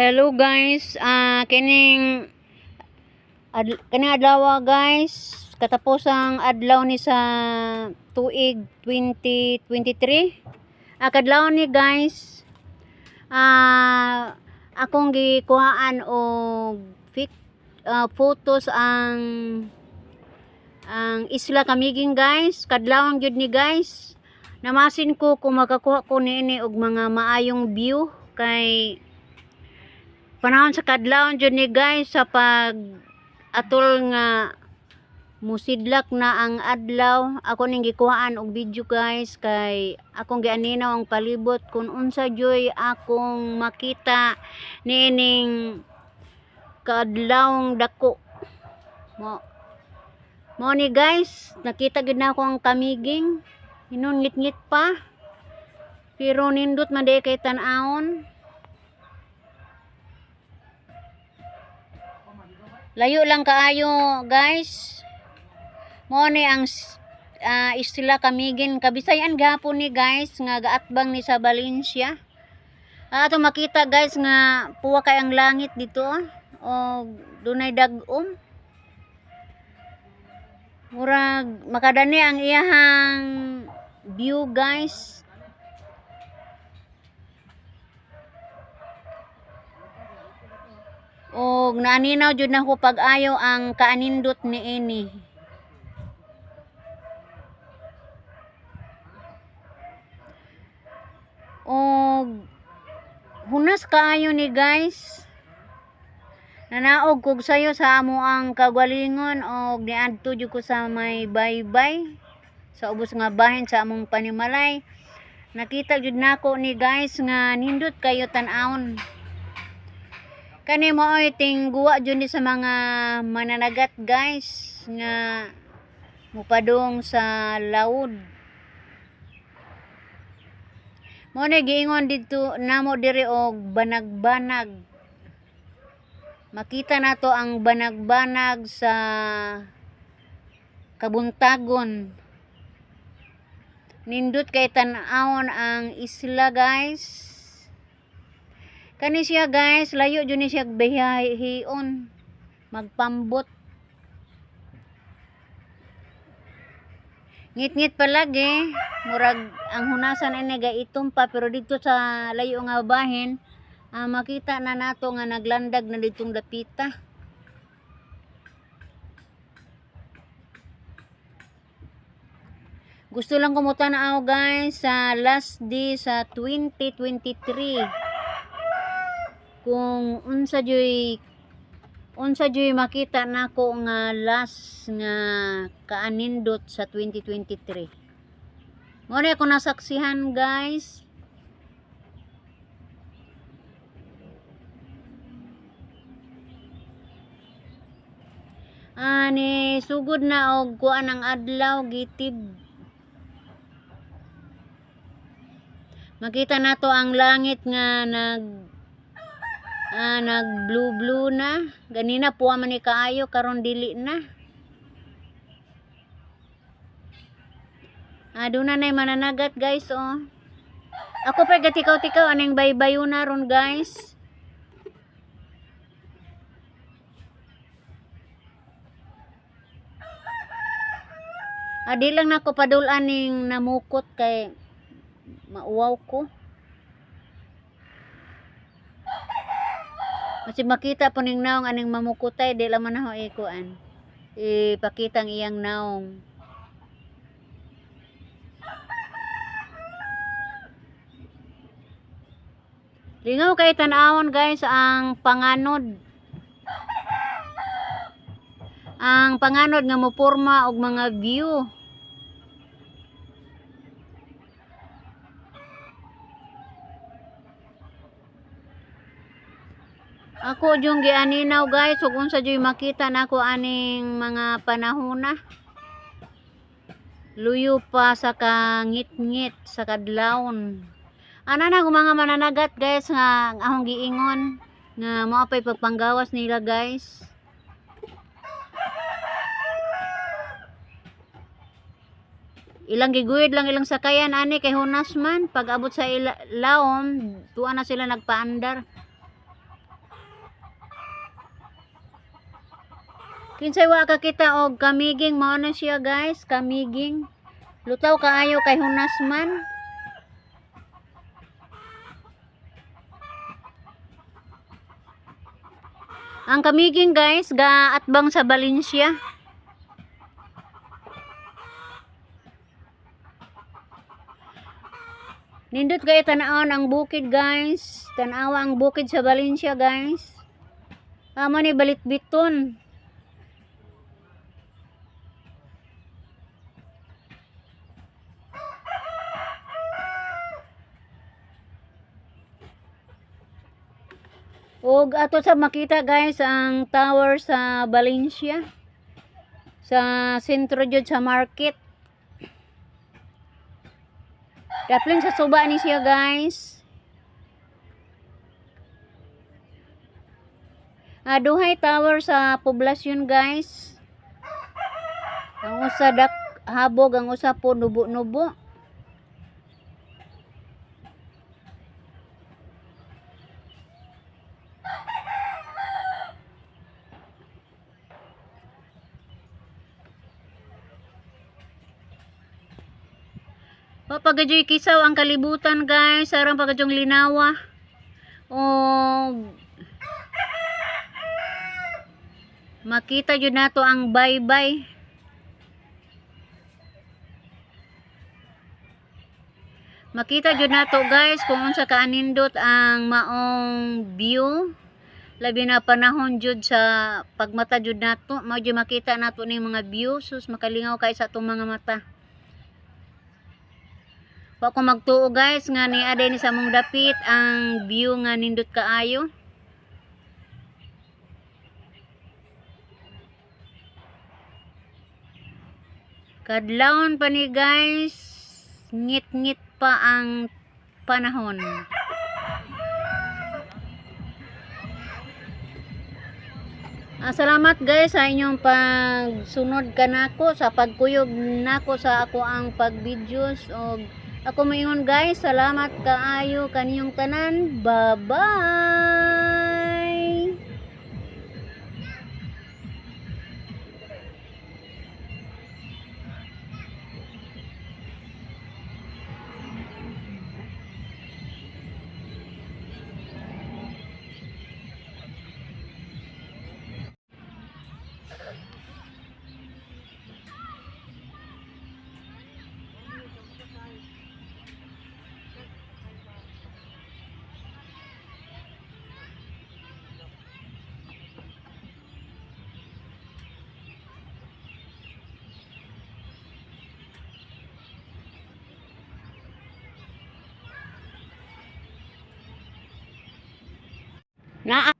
Hello guys, kining adlaw guys, katapos ang adlaw ni sa tuig 2023. Kadlaw ni guys, akong gikuhaan og photos ang Isla Camiguin, guys. Kadlawon gyud ni, guys. Namasin ko kung makakuha ko niini og mga maayong view kay panahon sa kadlawon jud ni, guys, sa pag atol nga musidlak na ang adlaw. Ako ning gikuhaan og video, guys, kay akong gianinaw ang palibot kung unsa juy akong makita niining kaadlawng dako. Mo ni, guys, nakita gid na ako ang Camiguin. Hinon ngit-ngit pa. Pero nindot man di kay tan-awon. Layo lang kaayo, guys. Mo ni ang Isla Camiguin. Kabisayan gapon ni, guys, nga gaatbang ni sa Valencia. Ato makita, guys, nga puwa kay ang langit dito, oh. O dunay dag-om. Murag makadani ang iyahang view, guys. Og naaninaw jud nako pag-ayo ang kaanindot niini. Og hunas kaayo ni, guys. Nanaog kog sayo sa amo ang kagalingon og niadto jud ko sa may baybay sa ubos nga bahin sa among panimalay. Nakita jud nako ni, guys, nga nindot kayo tan-awon. Kani maoy tingguwa jud ni sa mga mananagat, guys, nga mupadong sa laud. Mo na giingon didto namo diri og banag-banag. Makita nato ang banag-banag sa kabuntagon. Nindot kay tan-awon ang isla, guys. Kani siya, guys, layo jud ni siya biyahion magpambot. Ngit-ngit palagi, murag ang hunasan ini gaitom pa, pero dito sa layo nga bahin, makita na nato nga naglandag na ditong dapita. Gusto lang kumutan-aw, guys, sa last day sa 2023. Kung unsa juy makita nako nga last nga kaanindot sa 2023. Mo na ako nasaksihan, guys. Ani sugod na og kuan ang adlaw, gitib. Makita nato ang langit nga nag blue blue na. Ganina puwa man ni kaayo, karon dili na. Doon na nay mananagat, guys, oh. Ako pa gatikaw-tikaw aning baybayo na ron, guys. Di lang nako padul-an ning namukot kay mauwaw ko. Kasi makita po ning naong aning mamukutay, di lang man ako ikuan. Ipakita ang iyang naong. Lingaw kay tan-awon, guys, ang panganod. Ang panganod nga moporma og mga view. Ako jung gianinaw, guys, ug unsa juy makita nako aning mga panahona. Luyo pa sa kangit-ngit sa kadlawon. Ana na ang mga mananagat, guys, nga ang akong giingon nga mao pay pagpanggawas nila, guys. Ilang giguyod lang ilang sakayan ani kay hunas man pag abot sa laom, tuwa na sila nagpaandar. Kinsay wa kakita og kamiging, mao na siya, guys, kamiging. Lutaw kaayo kay hunas man. Ang Camiguin, guys, ga atbang sa Valencia. Nindot kay tan-awon ang bukid, guys. Tan-awa ang bukid sa Valencia, guys. Amo ni balitbiton. Og ato sa makita, guys, ang tower sa Valencia. Sa sentro jud sa market. Daplin sa suba ni siya, guys. Ah, duhay tower sa poblasyon, guys. Ang usa dak habog, ang usa po nubo-nubo. Wa pa gayoy kisaw ang kalibutan, guys. Sarang pa gadyong linawa. O makita jud nato ang baybay. Makita jud nato, guys, kung unsa kaanindot ang maong view, labi na panahon jud sa pagmata jud nato, mao jud makita nato ning mga view. Sus, makalingaw kay sa atong mga mata. Wa ko magtuo, guys, nga ni aday ni sa among dapit ang view nga nindot kaayo. Kadlawon pa ni, guys, ngit-ngit pa ang panahon. Ah, salamat, guys, sa inyong pagsunod kanako sa pagkuyog nako sa ako ang pag-videos og ako moingon, guys, salamat kaayo kaniyong tanan. Bye bye. Naa.